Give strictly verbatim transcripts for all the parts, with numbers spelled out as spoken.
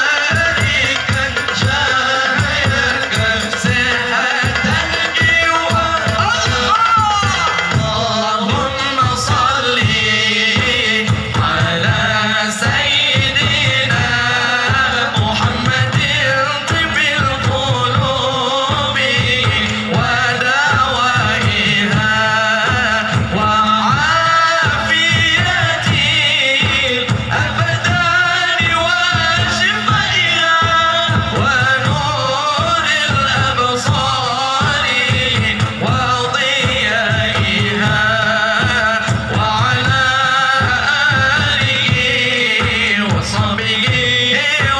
Memberikan cahaya kesehatan jiwa. Allahumma salli ala sayyidina Muhammadin tibbil qulubi wa dawaiha wa afiyatil abdani wa shifaiha wa nuril absari wa diyaiha wa ala alihi wa sahbihi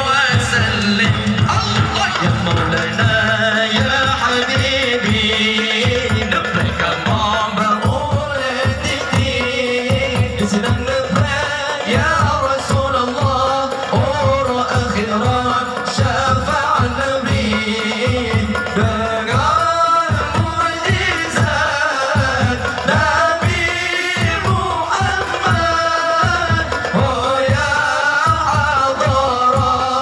wa sallim. Allah ya Maulana ya Habibi, neupreh kamoe bak ulée titi, di sinan neupreh ya Rasulullah, uroe akhirat syafaat Nabi. Deungon mukjizat Nabi Muhammad, ho ya hadarat,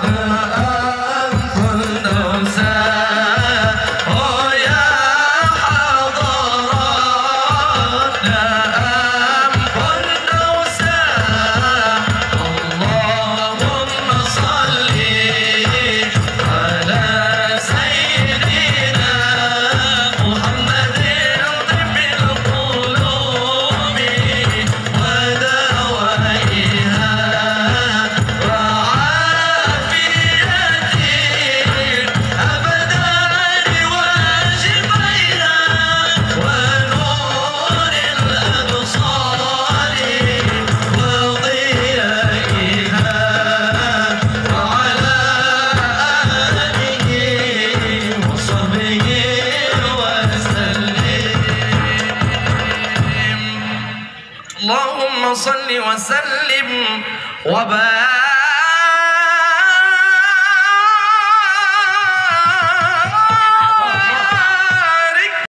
neuampon desya. Ho ya hadarat, neuampon desya. Allahumma salli ala sayyidina Muhammadin tibbil qulubi wa dawaiha wa afiyatil abdani wa shifaiha wa nuril absari wa diyaiha wa ala alihi wa sahbihi wa sallim. Allahumma salli wa sallim wa barik